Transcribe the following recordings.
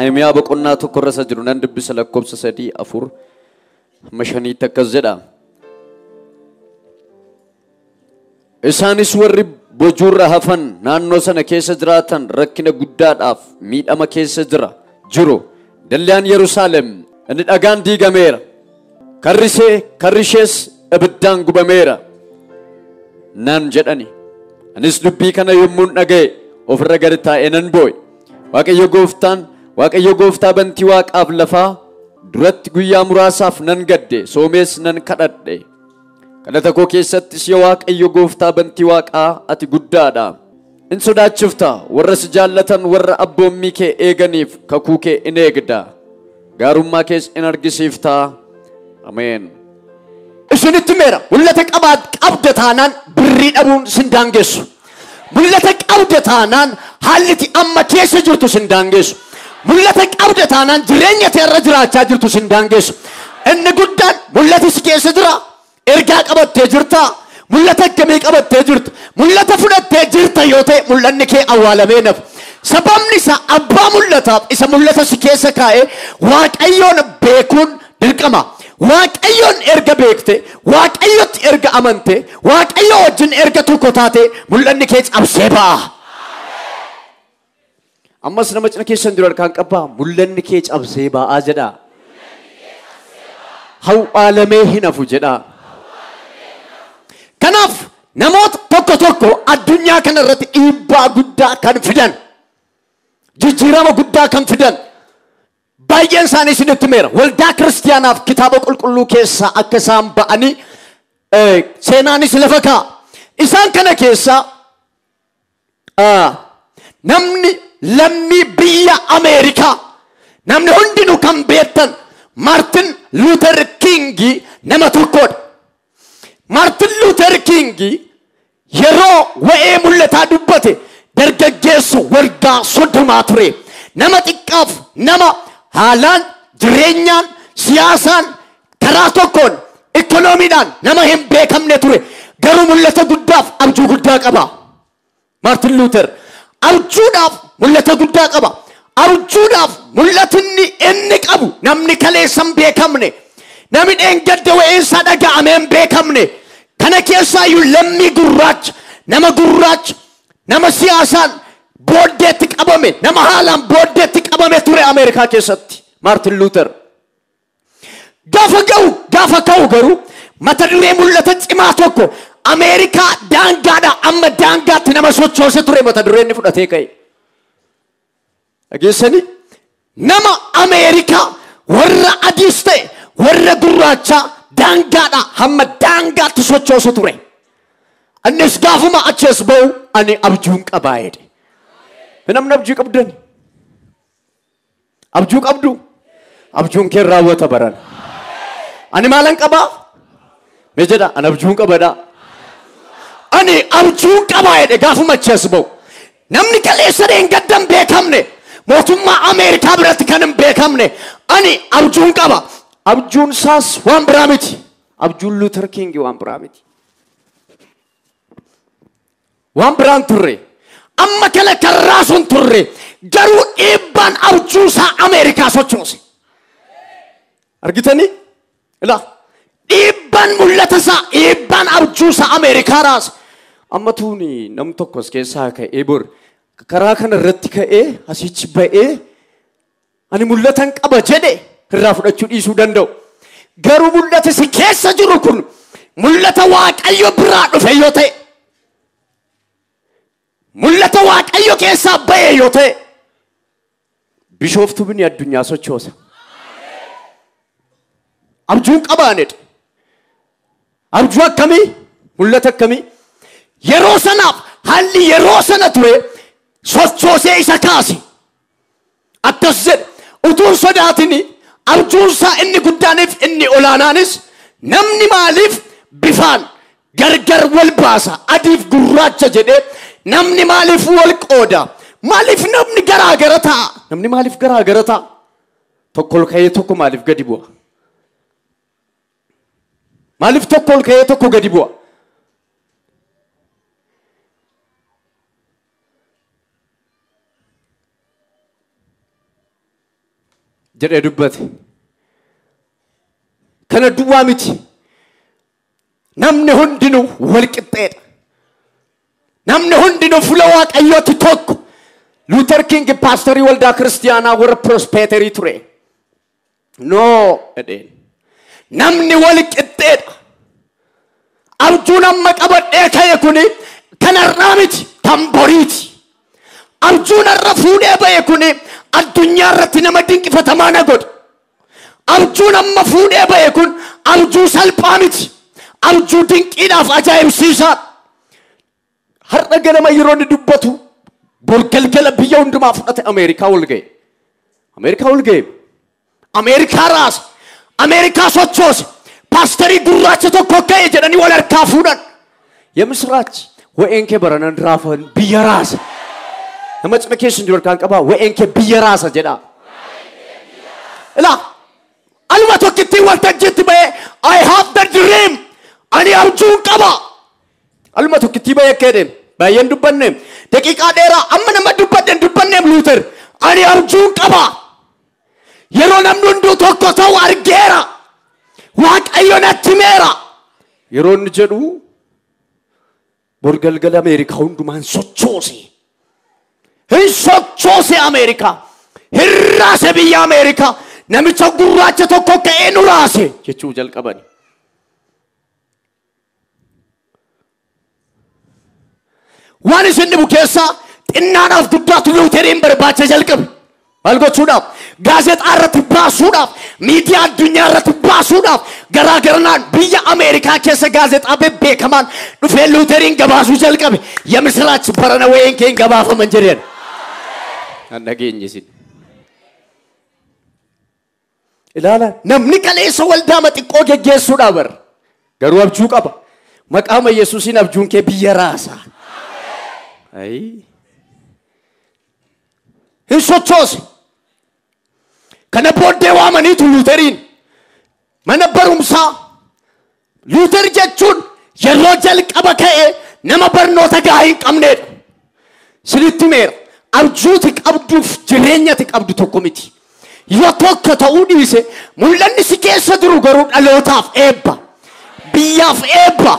Nehemiyaa boqonnaa 1 irra isa jiru nan dubbisa lakkoofsa 3 4 hamma 5 akkas jedha. Isaanis warri bojuurra hafan naannoo sana keessa jiraatan rakkina guddaadhaaf miidhama keessa jiru. Dallaan Yerusaalem inni dhagaan diigameera. Karri ishees ibiddaan gubameera naan jedhani. Anis dubbii kana yommuun dhaga'e ofirra gadi taa'ee nan boo'e. Waaqayyo gooftaa bantii waaqaaf lafaa duratti guyyaa muraasaaf nan gadde, soomees nan kadhadhe. Kadhata koo keessattis yaa Waaqayyo gooftaa bantii waaqaa ati guddaadha. In sodaachifta warra si jaallatan warra abboommii kee eeganiif kakuu kee in eegda. Gaarummaa kees in argisiifta. Ameen. Isinitti meera mul'ata qabda taanaan birrii dhabuun sin daangessu. Mul'ata qabda taanaan haalli amma keessa jirtu sin daangessu. Mul'ata qabda taanaan jireenya kee irra jiraachaa jirtu sin daangessu. Inni guddaan mul'ati si keessa jira. Ergaa qabattee jirta. Mul'ata akkamii qabattee jirta? Mul'ata fudhattee jirta yoo ta'e mul'anni kee awwaalamee nafu. Sababni isaa abbaa mul'ataaf isa mul'ata si keessa kaa'e Waaqayyoon beekuun dirqama. Waaqayyoon erga beekte, Waaqayyotti erga amante, Waaqayyo wajjin erga tokko taate mul'anni kee cabsee ba'a. Ammas nama cina keessan jiru harkaan qabaa mul'anni kee cabsee ba'aa jedha. Hawwaalamee hin hafu jedha. Kanaaf namoota tokko tokko addunyaa kana irratti dhiibbaa guddaa kan fidan, jijjiirama guddaa kan fidan baay'een isaanii isinitti meera. Waldaa kiristiyaanaaf kitaaba qulqulluu keessaa akka isaan ba'anii seenaanis lafa kaa'a. Isaan kana keessaa namni lammii biyya Ameerikaa namni hundinuu kan beektan Maartin Luuter Kingi nama tokkodha. Maartin Luuter Kingi yeroo wa'ee mul'ataa dubbate dargaggeessu waggaa 30 ture. Nama xiqqaaf nama haalaan jireenyaan siyaasaan karaa tokkoon ikkonoomiidhaan nama hin beekamne ture. Garuu mul'ata guddaaf abjuu guddaa qaba. Maartin Luuter abjuudhaaf mul'ata guddaa qaba. Abjuudhaaf mul'atinni inni qabu namni kaleessa hin beekamne, namni dheengadda wa'eensaa dhaga'amee hin beekamne. Kana keessaayyuu lammii gurraacha, nama gurraacha, nama siyaasaan booddeetti qabame, nama haalaan booddeetti qabame ture Ameerikaa keessatti Maartin Luuter. Gaafa ka'u garuu mata duree mul'ata cimaa tokko Ameerikaa daangaadhaa amma daangaatti nama sochoose ture mata duree inni fudhatee ka'e. Dhageessanii nama Ameerikaa warra adiis ta'e warra gurraachaa daangaadhaa hamma daangaatti sochoosu ture. Innis gaafuma achi as ba'u ani abjuun qabaa jedhe. Namni abjuu qabdan? Abjuu qabdu? Abjuun kee raawwata baran. Ani maalan qabaa? Mee jedha ani abjuun qabadha. Ani abjuun qabaa jedhe gaafuma achi as ba'u. Namni kaleessa dheengadda hin beekamne, mootummaa Ameerikaa biratti kan hin beekamne, ani abjuun qaba. Abjuun isaas waan biraa miti. Abjuun Luuter Kingi waan biraa miti. Waan biraan turre. Amma kale karraa sun turre. Garuu dhiibbaan abjuu isaa Ameerikaa sochoose. Argitanii? Ilaa dhiibbaan mul'ata isaa, dhiibbaan abjuu isaa Ameerikaa raase. Amma tuuni nam tokko as keessaa ka'ee bor karaa kana irratti ka'ee asichi ba'ee ani mul'atan qaba jedhe irraa fudhachuu dhiisuu danda'u. Garuu mul'ata si keessa jiru kun mul'ata Waaqayyo biraa dhufe yoo ta'e, mul'ata Waaqayyo keessaa ba'e yoo ta'e, Bishooftuu bini addunyaa sochoosa. Abjuun qabaanidha. Abjuu akkamii? Mul'ata akkamii? Yeroo sanaaf haalli yeroo sana ture sochoosee isa kaase. Akkas jedhe utuun sodaatini abjuun isaa inni guddaaniif inni olaanaanis namni maaliif bifaan gargar wal baasa adiif gurraacha jedhee namni maaliif wal qooda? Maaliif namni garaagara ta'a? Namni maaliif garaagara ta'a? Tokko ol ka'ee tokko maaliif gadi bu'a? Maaliif tokko ol ka'ee tokko gadi bu'a? Jedhee dubbate. Kana duwwaa miti. Namni hundinuu wal qixxeedha. Namni hundinuu fuula Waaqayyootti tokko. Luther King paasterii waldaa kiristiyaanaa warra Prospeterii ture. No jedheen. Namni wal qixxeedha. Abjuun amma qabadhee ka'e kuni kanarraa miti, kan boriiti. Abjuun har'a fuudhee ba'e kuni addunyaa irratti nama dinqifatamaa na godha. Abjuun amma fuudhee ba'e kun abjuu salphaa miti. Abjuu dinqiidhaaf ajaa'ibsiisaa. Har'a ganama yeroo inni dubbatu bor galgala biyya hundumaa fudhate Ameerikaa ol ga'e. Ameerikaa ol ga'e. Ameerikaa raase. Ameerikaa sochoose. Paasterii gurraacha tokko ka'e jedhanii wal harkaa fuudhan. የምስራች ወኤንኬ በረነን ራፈን biyya raasa. Nama cina keessa jiru harkaan qabaa wa'een kee biyya raasa jedha. Ilaa aluma tokkittiin waltajjiitti ba'ee I have the dream, ani abjuun qaba. Aluma tokkittii ba'ee akka jedheen baay'een dubbanneem daqiiqaa dheeraa amma nama dubbadheen dubbanneem Luuter ani abjuun qaba. Yeroo namni hunduu tokko ta'u argeera. Waaqayyo natti himeera. Yeroo inni jedhu bor galgala Ameerikaa hundumaan sochoose. Hin sochoose Ameerikaa. Hin raase biyya Ameerikaa. Namicha gurraacha tokko ka'ee nu raase jechuu jalqabani. Waan isin dhibu keessaa xinnaadhaaf guddaatu Luuteriin barbaacha jalqabe. Maal gochuudhaaf? Gaazexaa irratti baasuudhaaf, miidiyaa addunyaa irratti baasuudhaaf, garaagaranaan biyya Ameerikaa keessa gaazexaa bebbeekamaan dhufee Luuteriin gabaasuu jalqabe. የምስራች barana wa'een kee hin gabaafaman jedheen. Kan dhageenye isin. Ilaala namni kaleessa waldaa xiqqoo geggeessuudhaaf bara. Garuu abjuu qaba. Maqaama Yesuusiin abjuun kee biyya raasa. Ayi. Hin sochoose. Kana booddee waamaniitu Luuteriin mana barumsaa. Luuter jechuun yeroo jalqaba ka'e nama barnoota gahaa hin qabneedha. Sinitti himeera. Abjuuti qabduuf jireenyati qabdu tokko miti. Yoo tokko ta'uu dhiise mul'anni si keessa jiru garuu dhalootaaf eebba. Biyyaaf eebba.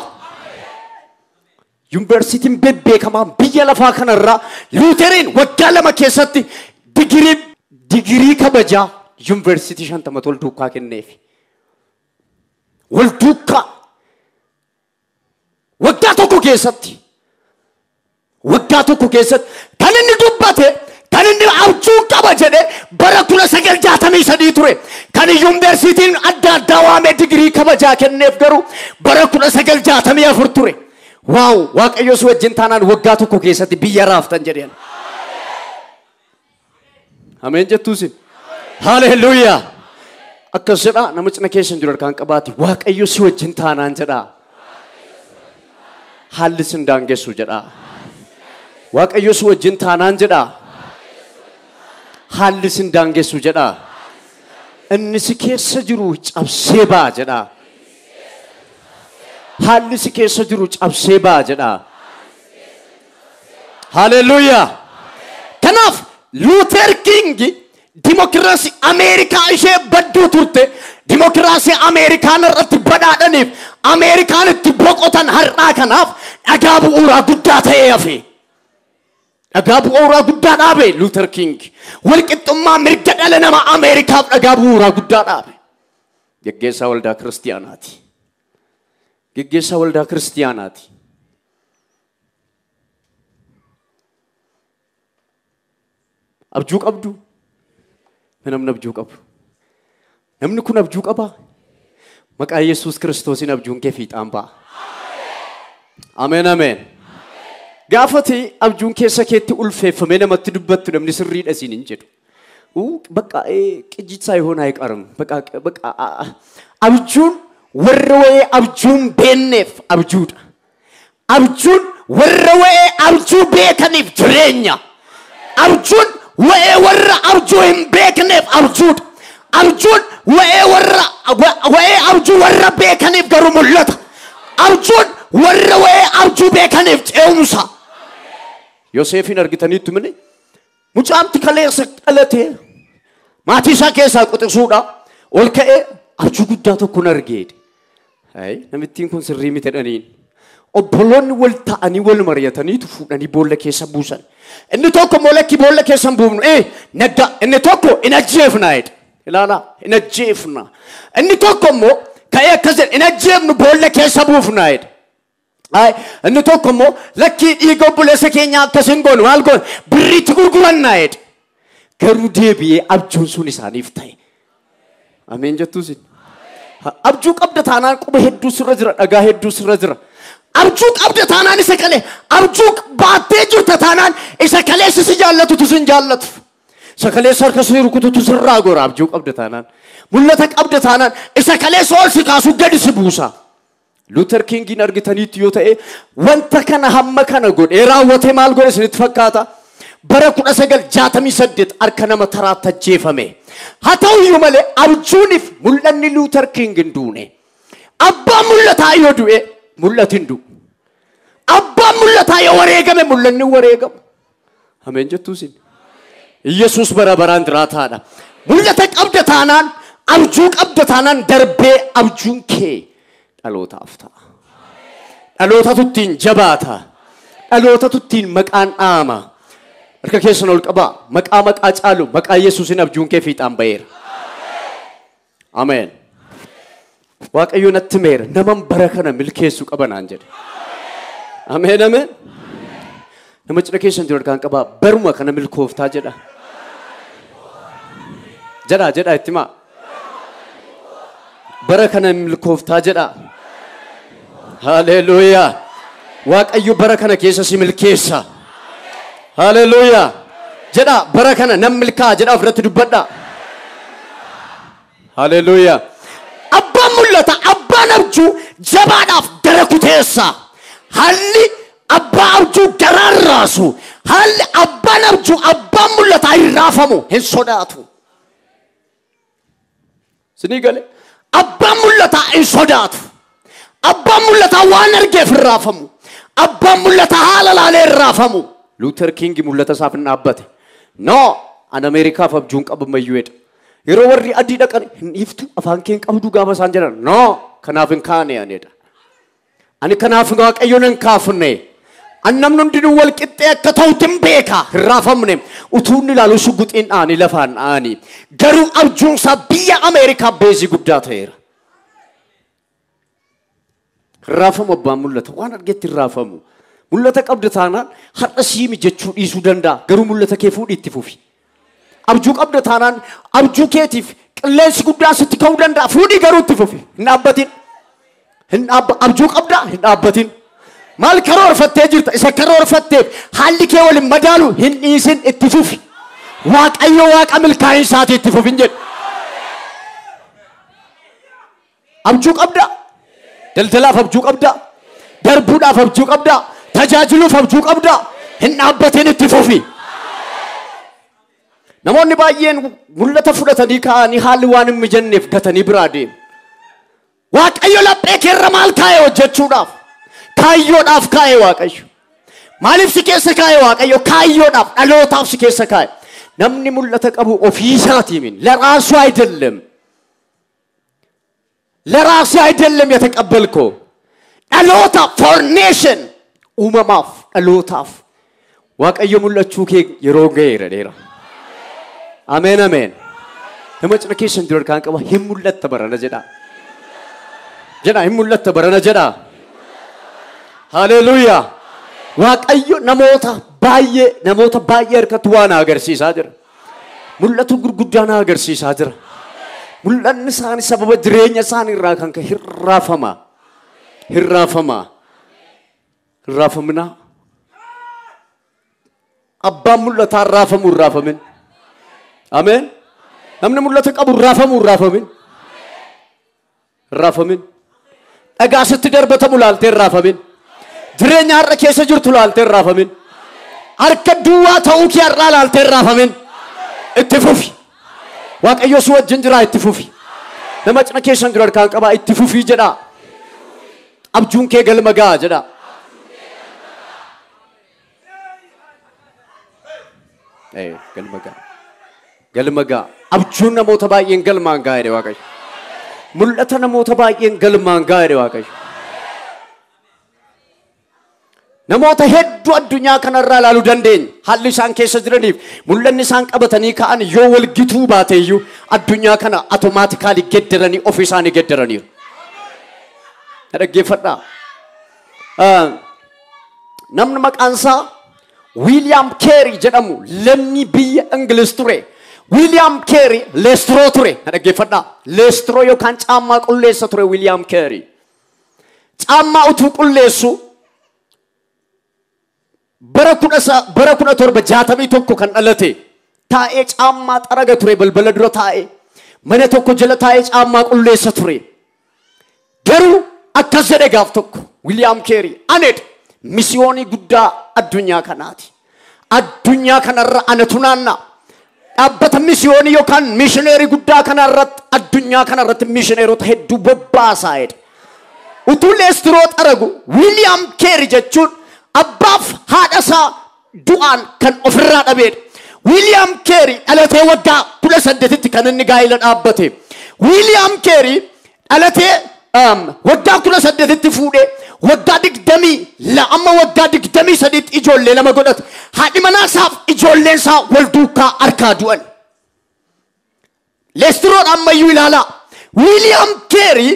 Yuunivarsiitiin bebbeekamaan biyya lafaa kanarraa Luuteriin waggaa 2 keessatti digirii kabajaa yuunivarsiitii 50 wal duukaa kenneef. Wal duukaa. Waggaa tokko keessatti. Waggaa tokko keessatti kan inni dubbate kan inni abjuu qaba jedhe bara 1963 ture. Kan yuunivarsiitiin adda addaa waamee digirii kabajaa kenneef garuu bara 1964 ture. Waaw, Waaqayyo si wajjin taanaan waggaa tokko keessatti biyya raaftan jedheen. Ameen jettuusin. Haleluuyaa. Akkas jedhaa nama cina keessa jiru harkaan qabaati. Waaqayyo si wajjin taanaan jedhaa. Haalli sin daangessu jedhaa. Waaqayyo si wajjin taanaan jedhaa. Haalli sin daangessu jedhaa. Inni si keessa jiru cabsee ba'a jedhaa. Haalli si keessa jiru cabsee ba'a jedhaa. Haleluuyaa. Kanaaf Luther King dimokiraasii Ameerikaa ishee badduu turte dimokiraasii Ameerikaan irratti badhaadhaniif Ameerikaan itti boqotan har'aa kanaaf dhagaa bu'uuraa guddaa ta'ee hafe. Dhagaa bu'uuraa guddaa dhaabe Luther King. Walqixxummaa mirga dhala namaa Ameerikaaf dhagaa bu'uuraa guddaa dhaabe. Geggeessaa waldaa kiristiyaanaati. Geggeessaa waldaa kiristiyaanaati. Abjuu qabdu. Namni abjuu qabu. Namni kun abjuu qaba. Maqaa Yesuus Kiristoosiin abjuun kee fiixaan ba'a. Ameen ameen. Gaafati abjuun keessa keetti ulfeeffamee namatti dubbattu namni sirriidha siin hin jedhu. በቃ ቅጅት ሳይሆን አይቀርም። በቃ በቃ abjuun warra wa'ee abjuun beekneef abjuudha. Abjuun warra wa'ee abjuu beekaniif jireenya. Abjuun wa'ee warra abjuu hin beekneef abjuudha. Abjuun wa'ee warra wa'ee abjuu warra beekaniif garuu mul'ata. Abjuun warra wa'ee abjuu beekaniif ce'umsa. Yoseefin argitaniittu mini mucaamti kaleessa dhalate Maatii isaa keessaa quxisuudha. Ol ka'ee abjuu guddaa tokko argeedha. Namittiin kun sirrii miti jedhaniin. Obboloonni wal ta'anii wal mari'ataniitu fuudhanii boolla keessa buusan. Inni tokko immoo lakkii boolla keessa hin buufnu. Naggaa inni tokko hin ajjeefna jedha. Ilaalaa hin ajjeefna. Inni tokko immoo ka'ee akkas jedha hin ajjeefnu boolla keessa buufna jedha. Inni tokko immoo lakkii dhiiga obboleessa keenyaa akkas hin goonu maal goonu birriitti gurguranna jedha. Garuu deebi'ee abjuun sun isaaniif ta'e. Ameen jettuusin. Abjuu qabda taanaan quba hedduu sirra jira, dhagaa hedduu sirra jira. Abjuu qabda taanaan isa kalee, abjuu baattee jirta taanaan isa kaleessa si jaallatutu sin jaallatu. Isa kaleessa harka si rukututu sirraa gora abjuu qabda taanaan. Mul'ata qabda taanaan isa kaleessa ol si kaasu gadi si buusa. Luther Kingin argitaniitu yoo ta'e wanta kana hamma kana godhee raawwatee maal godhe isinitti fakkaata? Bara 1968 harka nama taraatti ajjeefame. Haa ta'uyyuu malee abjuuniif mul'anni Luther King hin duune. Abbaan mul'ataa yoo du'e mul'ati hin du'u. Abbaan mul'ataa yoo wareegame mul'anni wareegamu. Ameen jettuusin. Yesuus bara baraan jiraataadha. Mul'ata qabda taanaan abjuu qabda taanaan darbee abjuun kee dhalootaaf ta'a. Dhalootatu ittiin jabaata. Dhalootatu ittiin maqaan dhaama. Harka keessan ol qabaa. Maqaa maqaa caalu maqaa Yesuusin abjuun kee fiixaan ba'eera. Ameen. Waaqayyo natti meera naman bara kana milkeessuu qaba naan jedhe. Ameen ameen. Nama cina keessan jiru harkaan qabaa baruma kana milkooftaa jedha. Jedha jedha itti himaa. Bara kana milkooftaa jedha. Haleluuyaa. Waaqayyo bara kana keessa si milkeessa. Haleluuyaa. Jedha bara kana nan milkaa jedha ofirratti dubbadha. Haleluuyaa. Abbaan mul'ata abbaan abjuu jabaadhaaf gara kuteessa. Haalli abbaa abjuu garaan raasu. Haalli abbaan abjuu abbaan mul'ataa hin raafamu hin sodaatu. Sinii galee abbaan mul'ataa hin sodaatu. Abbaan mul'ataa waan argeef hin raafamu. Abbaan mul'ataa haala laalee hin raafamu. Luther King mul'ata isaaf hin dhaabbate. No, an Ameerikaaf abjuun qabu mayyuu jedha. Yeroo warri adii dhaqan hin dhiiftu afaan kee hin qabdu gaafa isaan jedhan. No, kanaaf hin kaane anedha. Ani kanaaf Waaqayyoon hin kaafne. An namni hundinuu wal qixxee akka ta'utti hin beeka. Hin raafamne. Utuu inni ilaalu shugguxiin dha'anii lafaan dha'anii. Garuu abjuun isaa biyya Ameerikaa beezii guddaa ta'eera. Hin raafamu abbaan mul'ata. Waan argetti hin raafamu. Mul'ata qabda taanaan har'a siimi jechuu dhiisuu danda'a. Garuu mul'ata kee fuudhii itti fufi. Abjuu qabda taanaan abjuu keetiif qilleensi guddaan sitti ka'uu danda'a. Fuudhii garuu itti fufi. Hin dhaabbatin. Abjuu qabda hin dhaabbatin. Maal karoorfattee jirta? Isa karoorfatteef haalli kee waliin madaalu hin dhiisin itti fufi. Waaqayyo waaqa milkaa'insaati itti fufin jedhu. Abjuu qabda. Daldalaaf abjuu qabda. Darbuudhaaf abjuu qabda. Tajaajiluuf abjuu qabda. Hin dhaabbatin itti fufi. Namoonni baay'een mul'ata fudhatanii ka'anii haalli waan hin mijanneef gatanii biraa deemu. Waaqayyo laphee keerra maal kaa'e hojjechuudhaaf? Kaayyoodhaaf kaa'e Waaqayyo. Maaliif si keessa kaa'e Waaqayyo? Kaayyoodhaaf, dhalootaaf si keessa kaa'e. Namni mul'ata qabu ofii isaatiin ለራሱ አይደለም ለራሱ አይደለም የተቀበልከው dhaloota for nation uumamaaf dhalootaaf Waaqayyo mul'achuu kee yeroo ga'eera dheera. Ameen ameen. Nama cina keessan jiru harkaan qaba hin mul'atta barana jedha. Jedha hin mul'atta barana jedha. Haleluuyaa. Waaqayyo namoota baay'ee harkatti waan agarsiisaa jira. Mul'atu gurguddaa na agarsiisaa jira. Mul'anni isaanii sababa jireenya isaanii irraa kan ka'e hirraafama. Hirraafama. Hirraafamina. Abbaan mul'ataa raafamu hin raafamin. Ameen. Namni mul'ata qabu raafamu hin raafamin. Raafamin. Dhagaa sitti darbatamu laaltee hin raafamin. Jireenya har'a keessa jirtu laaltee hin raafamin. Harka duwwaa ta'uu kee har'aa laaltee hin raafamin. Itti fufi. Waaqayyo si wajjin jira itti fufi. Nama cina keessan jiru harkaan qabaa itti fufii jedhaa. Abjuun kee galma ga'a jedhaa. Galma ga'a. Galma ga'a. Abjuun namoota baay'een galmaan ga'a jedhe Waaqayyo. Mul'ata namoota baay'een galmaan ga'a jedhe Waaqayyo. Namoota hedduu addunyaa kanarraa ilaaluu dandeenya. Haalli isaan keessa jiraniif mul'anni isaan qabatanii ka'an yoo wal gituu baate iyyuu addunyaa kana automaatikaalii geddaranii ofii isaanii geddaraniiru. Dhaggeeffadhaa. Namni maqaan isaa Wiiliyaam Keeri jedhamu lammii biyya Ingiliz ture. Wiiliyaam Keeri leestiroo ture. Dhaggeeffadhaa. Leestiroo yookaan caammaa qulleessa ture Wiiliyaam Keeri. Caammaa utuu qulleessu bara 1761 kan dhalate taa'ee caammaa xaraga ture, balbala dura taa'ee mana tokko jala taa'ee caammaa qulleessa ture. Garuu akkas jedhe gaaf tokko Wiiliyaam Keeri, anedha misiyoonii guddaa addunyaa kanaati. Addunyaa kanarra anatu naanna'a. Dhaabbata misiyoonii yookaan mishineerii guddaa kanarratti addunyaa kanarratti mishineerota hedduu bobbaasaa jedhe. Utuu leestiroo xaragu Wiiliyaam Keeri jechuun abbaaf haadha isaa du'aan kan ofirraa dhabeedha. Wiiliyaam Keeri dhalatee waggaa 18tti kan inni gaa'ela dhaabbate. Wiiliyaam Keeri dhalatee waggaa 18tti fuudhee waggaa 22 amma waggaa 23tti ijoollee lama godhate. Haadhi manaa isaaf ijoolleen isaa wal duukaa harkaa du'an. Leestiroon ammayyuu ilaalaa. Wiiliyaam Keeri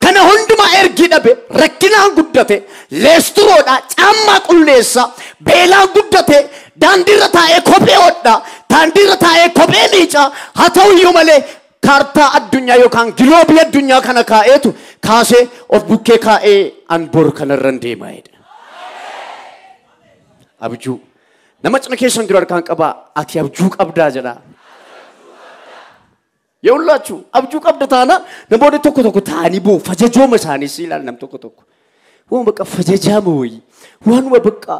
kana hundumaa ergi dhabe, rakkinaan guddate, leestiroodha, caammaa qulleessa, beelaan guddate, daandiirra taa'ee kophee hodha, daandiirra taa'ee kophee miica. Haa ta'u iyyuu malee kaartaa addunyaa yookaan giloobii addunyaa kana kaa'eetu kaasee of bukkee kaa'ee an bor kanarra deemaa jedha. Abjuu. Nama cina keessan jiru harkaan qabaa, ati abjuu qabdaa jedha. የሁላችሁ አብጁ ቀብደታና ነቦደ tokko tokko taa'anii boo fajajooma isaanii si ilaal nam tokko tokko waan bakka fajajaama wayi waanuma bakka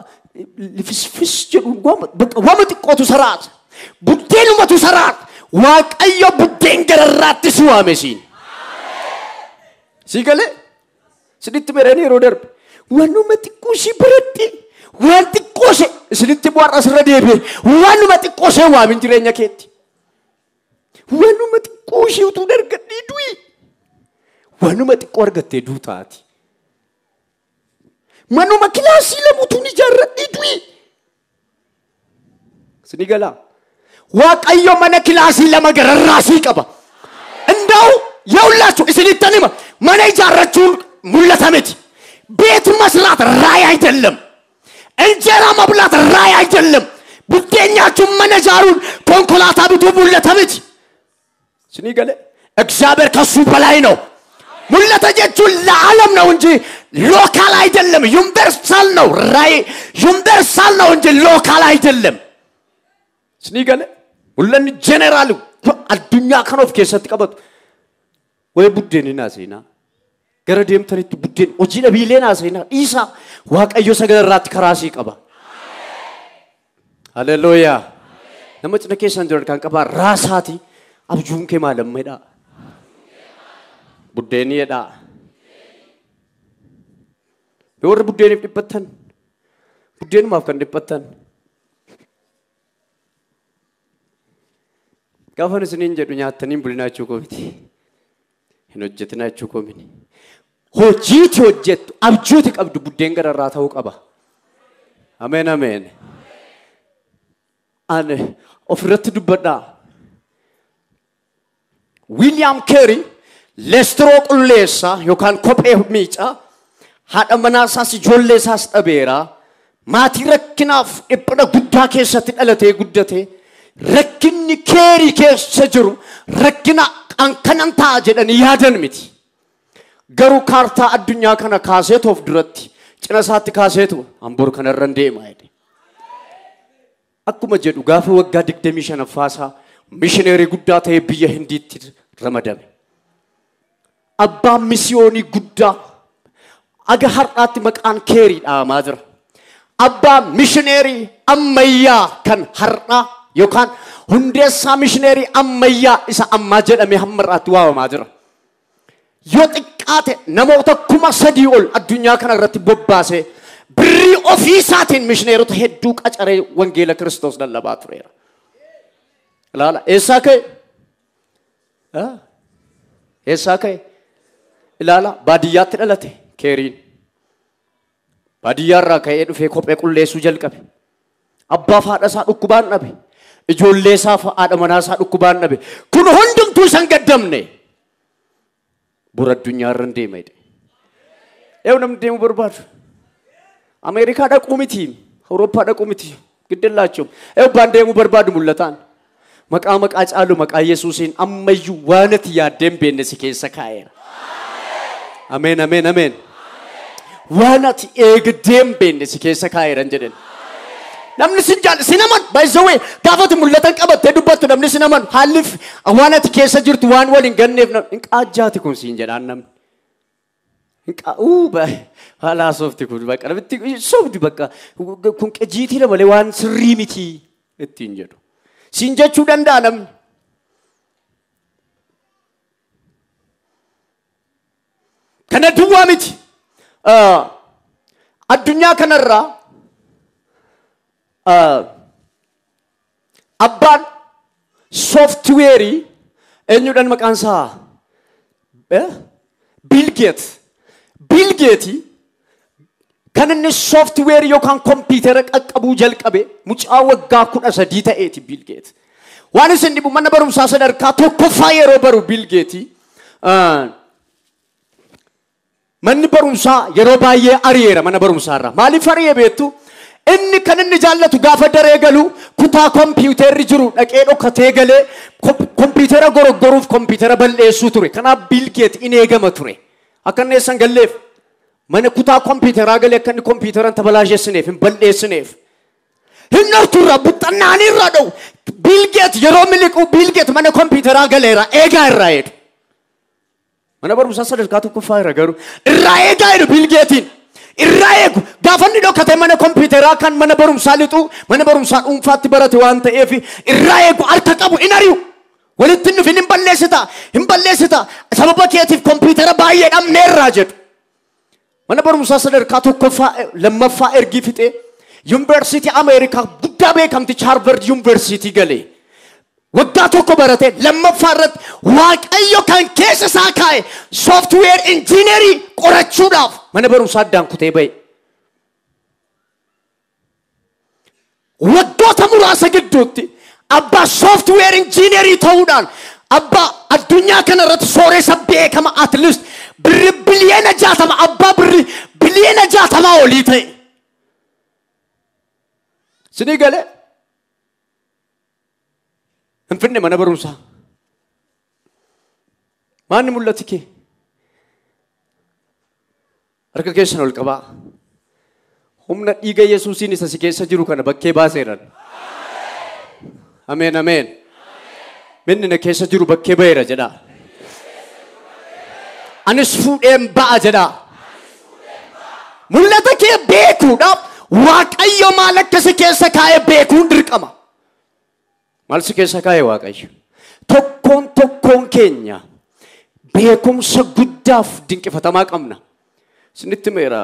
lifisfis jedhu bakka waama xiqqootu saraata buddeenumatu saraata. Waaqayyo buddeen gararraatti si waame siin si galee sinitti meranii yeroo darbe waanuma xiqqoo ishee biratti waan xiqqoo ishee isinitti bu'aarra asirra deebi'e waanuma xiqqoo ishee waamin jireenya keetti. Waanuma xiqqoo ishee utuu argadhee du'i. Waanuma xiqqoo argattee duutaati. Manuma kilaasii lama utuu ijaarradhee du'i. Sini galaa. Waaqayyo mana kilaasii lama gararraasii qaba. Ndaw የሁላችሁ isinittan hima mana ijaarrachuun mul'ata miti. ቤት መስራት ራዕይ አይደለም። እንጀራ መብላት ራዕይ አይደለም። buddeenyachuun mana ijaaruun konkolaataa bituu mul'ata miti. ስኒ ገለ እግዚአብሔር ከሱ በላይ ነው። mul'ata jechuun ለዓለም ነው እንጂ local አይደለም። universal ነው። ራዕይ universal ነው እንጂ local አይደለም። ስኒ ገለ mul'anni general addunyaa kana of keessatti qabatu. Way buddeenni naaseenaa gara deemtanitti buddeen hojii dhabiilee naaseenaa dhiisaa Waaqayyo sagalarraatti karaa sii qaba. Haleluuyaa. Nama cina keessan jiran kan qabaa raasaati. Abjuun kee maal amma jedhaa? Buddeenni jedhaa. Yoo warri buddeeniif dhiphattan buddeenumaaf kan dhiphattan. Gaafan isiniin jedhu nyaattanii hin bulinaa jechuu koo miti. Hin hojjetinaa jechuu koo miti. Hojiiti hojjettu abjuuti qabdu buddeen gararraa ta'uu qaba. Ameen ameen. Ani ofirratti dubbadhaa. Wiiliyaam Keeri leestiroo qulleessaa yookaan kophee miicaa haadha manaa isaas ijoollee isaas dhabeera. Maatii rakkinaaf dhiphina guddaa keessatti dhalatee guddate. Rakkinni Keerii keessa jiru rakkina kanan ta'a jedhanii yaadan miti. Garuu kaartaa addunyaa kana kaaseetu of duratti cina isaatti kaaseetu an bor kanarra deema jedhe. Akkuma jedhu gaafa waggaa 25ffaa isaa mishineerii guddaa ta'ee biyya Hindiitti ramadame. Abbaan misiyoonii guddaa aga har'aatti maqaan Keerii dhaamaa jira. Abbaan mishineerii ammayyaa kan har'aa yookaan hundeessaa mishineerii ammayyaa isa ammaa jedhamee hamma har'aatti waamamaa jira. Yoo xiqqaate namoota 3,000 ol addunyaa kana irratti bobbaasee birrii ofii isaatiin mishineerota hedduu qacaree wangeela Kiristoos lallabaa tureera. Ilaala eessaa ka'e? Eessaa ka'e? Ilaala baadiyyaatti dhalate Keeriin. Baadiyyaarraa ka'ee dhufee kophee qulleessuu jalqabe. Abbaa fi haadha isaa dhukkubaan dhabe. Ijoollee isaa fi haadha manaa isaa dhukkubaan dhabe. Kun hundumtuu isaan gaddamne. Bor addunyaarra hin deema jedhe. Eewu namni deemuu barbaadu. Ameerikaa dhaquu miti. Awurooppaa dhaquu miti. Giddillaachuun. Eewu baan deemuu barbaadu mul'ataan. Maqaa maqaa caalu maqaa Yesuusiin ammayyuu waan ati yaaddee hin beekne si keessa kaa'eera. Ameen ameen ameen. Waan ati eegdee hin beekne si keessa kaa'eera hin jedhen. Namni sin jaallu sin amanu by the way gaafatu mul'atan qabattee dubbattu namni sin amanu haalli waan ati keessa jirtu waan wal hin ganneef hin qaajjaati kun siin jedhaan namni. Haala soofti kun bakka namitti soofti bakka kun qajiitiidha malee waan sirrii miti ittiin jedhu. Siin jechuu danda'a namni. Kana duwwaa miti. Addunyaa kanarraa abbaan sooftiweerii eenyuudhaan maqaan isaa? Bill Gates. Bill Gates kan inni sooftiweerii yookaan kompiitara qaqqabuu jalqabe mucaa waggaa 13 ta'eeti Bill Gates. Waan isin dhibu mana barumsaa sadarkaa tokkoffaa yeroo baru Bill Gates manni barumsaa yeroo baay'ee ari'eera mana barumsaarraa. Maaliif ari'ee beektu? Inni kan inni jaallatu gaafa daree galu kutaa kompiitarri jiru dhaqee dhokatee galee kompiitara goroggoruuf kompiitara balleessuu ture. Kanaaf Bill Gates in eegama ture. Akka inni eessan galleef mana kutaa kompiitaraa galee akka inni kompiitara hin tabalaasheessineef hin balleessineef. Hin dhorturra buxxannaanii irraa dha'u. Bill Gates yeroo miliqu Bill Gates mana kompiitaraa galeera eegaa irraa jedhu. Mana barumsaa sadarkaa tokkoffaa irra garuu irraa eegaa jedhu Bill Gatesiin. Irraa eegu gaafa inni dhokatee mana kompiitaraa kan mana barumsaa lixu mana barumsaa dhuunfaatti barate waan ta'eef irraa eegu harka qabu hin ari'u. Walitti hin dhufin hin balleessita hin balleessita sababa keetiif kompiitara baay'ee dhabneerraa jedhu. Mana barumsaa sadarkaa tokkoffaa lammaffaa ergii fixee yuunivarsiitii Ameerikaa guddaa beekamticha Harvard yuunivarsiitii galee. Waggaa tokko barate lammaffaa irratti Waaqayyo kan keessa isaa kaa'e sooftiweer injiinerii qorachuudhaaf mana barumsaa addaan kutee ba'e. Waggoota muraasa gidduutti abbaa sooftiweer injiinerii ta'uudhaan abbaa addunyaa kana irratti sooressa beekama at least birri biliyeena 60 abbaa birri biliyeena 60 olii ta'e. Sinii galee? Finfinne mana barumsaa. Maanni mul'ati kee? Harka keessan ol qabaa. Humna dhiiga Yesuusiin isa si keessa jiru kana bakkee baaseeran. Ameen ameen. Minni na keessa jiru bakkee ba'eera jedhaa. Anis fuudheen ba'a jedhaa. Mul'ata kee beekuudhaaf Waaqayyo maal akka si keessa kaa'e beekuun dirqama. Maal si keessa kaa'e Waaqayyo? Tokkoon tokkoon keenya beekumsa guddaaf dinqifatamaa qabna. Isinitti meera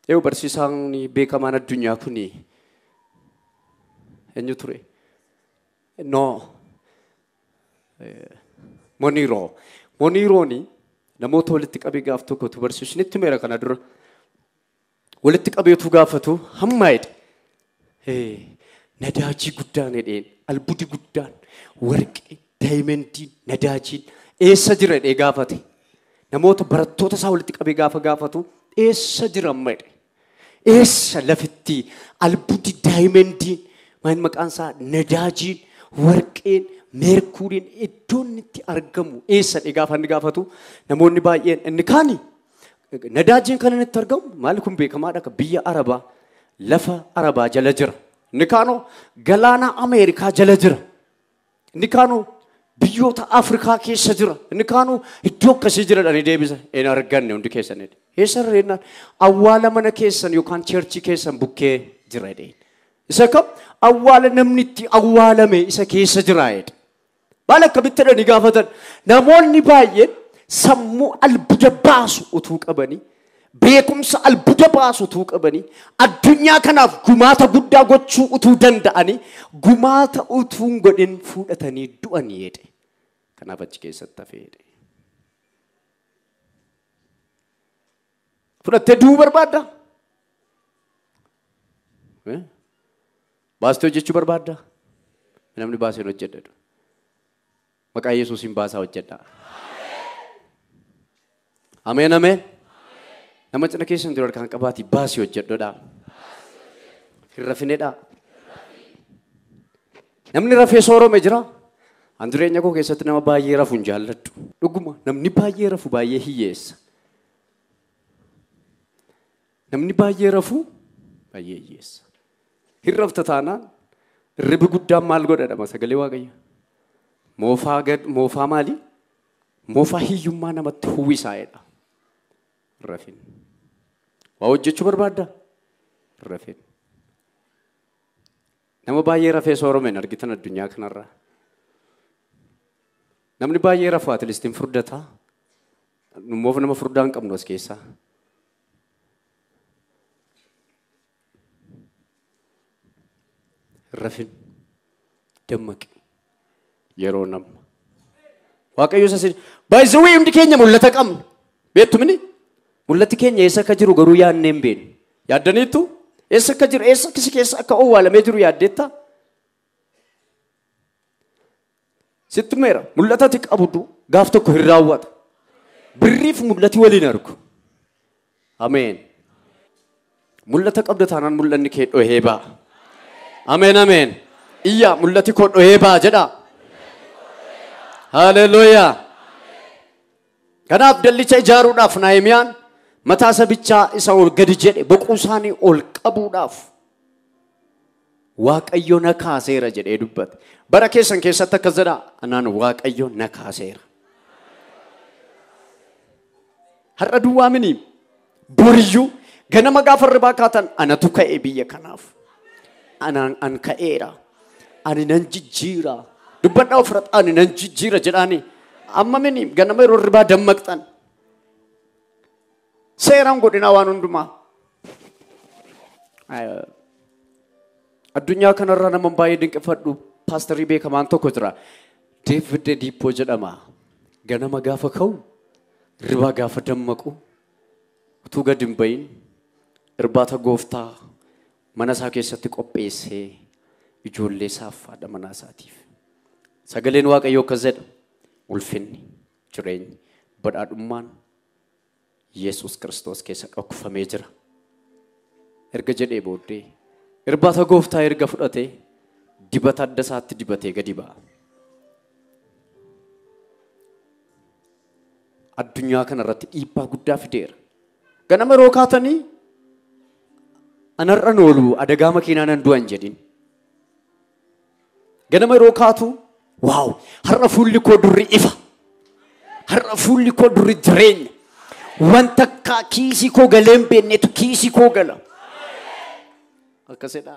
eewu barsiisaan beekamaan addunyaa kuni eenyu ture? No. Moniroo. Monirooni namoota walitti qabee gaaf tokkotu barsiisu. Isinitti meera kana dura. Walitti qabeetu gaafatu hamma jedhe. Nadaajii guddaan jedheen albudi guddaan warqee daayimendiin nadaajiin eessa jira jedhee gaafate. Namoota barattoota isaa walitti qabee gaafa gaafatu eessa jira amma jedhe. Eessa lafitti albudi daayimendiin maal maqaan isaa nadaajiin warqeen meerkuuriin iddoon itti argamu eessa jedhee gaafa inni gaafatu namoonni baay'een inni kaani nadaajiin kan inni itti argamu maal kun beekamaadha akka biyya Arabaa lafa Arabaa jala jira. Inni kaanoo galaana Ameerikaa jala jira. Inni kaanoo biyyoota Afrikaa keessa jira. Inni kaanoo iddoo akkasii jira dhanii deebisa. Hin arganne hundi keessan jedhe. Eessa irra awwaala mana keessan yookaan cheerchii keessan bukkee jira jedheen. Isa kam awwaala namni itti awwaalame isa keessa jira jedhe. Maal akkamitti jedhanii gaafatan namoonni baay'een sammuu albuuda baasu utuu qabanii Beekumsa albuuda baasu utuu qabanii addunyaa kanaaf gumaata guddaa gochuu utuu danda'anii gumaata utuu hin godhin fudhatanii du'anii jedhe. Kanaaf achi keessatti hafee jedhe. Fudhattee du'uu barbaaddaa? Baastee hojjechuu barbaaddaa? Namni baasee hojjedha. Maqaa Yesuusiin baasaa hojjedha. Ameen ameen. Nama cina keessan jiru harkaan qabaatii baasii hojjedhodha. Hin rafinedha. Namni rafee soorome jira. An jireenya koo keessatti nama baay'ee rafu hin jaalladhu. Dhuguma namni baay'ee rafu baay'ee hiyyeessa. Namni baay'ee rafu baay'ee hiyyeessa. Hin rafta taanaan hirribi guddaan maal godhadhama sagalee Waaqayyo. Moofaa maali? Moofaa hiyyummaa namatti uwwisaa'edha. Rafin. Waa hojjechuu barbaaddaa? Rafin. Nama baay'ee rafee sooromeen argitan addunyaa kanarraa. Namni baay'ee rafu atilistiin furdataa. Nummoof nama furdaa hin qabnu as keessaa. Rafin. Dammaqi. Yeroo nama. Waaqayyo isa baay'ee hundi keenya mul'ata qabna. Beektu mini? Mul'ati keenya eessa akka jiru garuu yaadnee hin beeknu. Yaaddaniittu? Eessa akka jiru eessa akkasi keessa akka owwaalamee jiru yaaddeetta? Sitti meera mul'ata ati qabdu gaaf tokko hin raawwata. Birriif mul'ati waliin argu. Ameen. Mul'ata qabda taanaan mul'anni kee dhohee ba'a. Ameen ameen. Iyyaa mul'ati koo dhohee ba'a jedhaa. Haleluuyaa. Kanaaf dallicha ijaaruudhaaf Nahimiyaan mataa sabichaa isa ol gadi jedhe boquu isaanii ol qabuudhaaf Waaqayyo na kaaseera jedhee dubbate. Bara keessan keessatti akkas jedhaa anaan Waaqayyo na kaaseera. Har'a duwwaa mini boriyyuu ganama gaafa hirribaa kaatan anatu ka'e biyya kanaaf. Anaan an ka'eera. Ani nan jijjiira. Dubbadhaa ofirratti ani nan jijjiira jedhaani. Amma mini ganama yeroo hirribaa dammaqxan. Seeraan godhinaa waan hundumaa. Addunyaa kanarraa nama baay'ee dinqifadhu paasterii beekamaan tokko jira. David Diippoo jedhama. Ganama gaafa ka'u hirribaa gaafa dammaqu utuu gad hin bahin irbaata gooftaa mana isaa keessatti qopheessee ijoollee isaaf haadha manaa isaatiif. Sagaleen Waaqayyoo akkas jedha. Ulfinni, jireenyi, badhaadhummaan Yesuus Kiristoos keessa dhokfamee jira. Erga jedhee booddee irbaata gooftaa erga fudhatee dibata adda isaatti dibatee gadi ba'a. Addunyaa kanarratti dhiibbaa guddaa fideera. Ganama yeroo kaatanii anarra oolu adagaa makiinaa nan du'an jedhin. Ganama yeroo kaatu waaw har'a fuulli koo durri ifa. Har'a fuulli koo durri jireenya. Wanta kiisii koo galee hin beeknetu kiisii koo gala. Akkasidha.